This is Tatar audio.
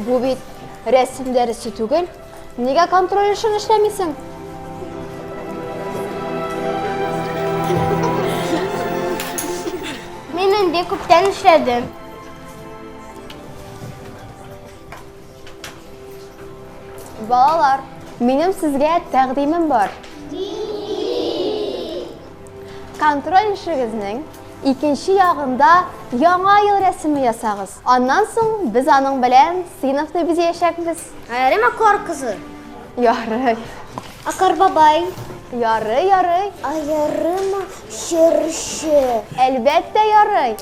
Бу бит рәсем дәресе түгел. Нигә контроль эшен эшләмисең? Мин инде күптән эшләдем. Балалар, минем сезгә тәкъдимем бар. Контроль эшегезнең икенче ягында яңа ел рәсеме ясагыз. Аннан соң без аның белән сыйныфны бизәячәкбез. Ярыймы кар кызы? Ярый. А кар бабай? Ярый, ярый. А ярыймы чыршы? Әлбәттә, ярый.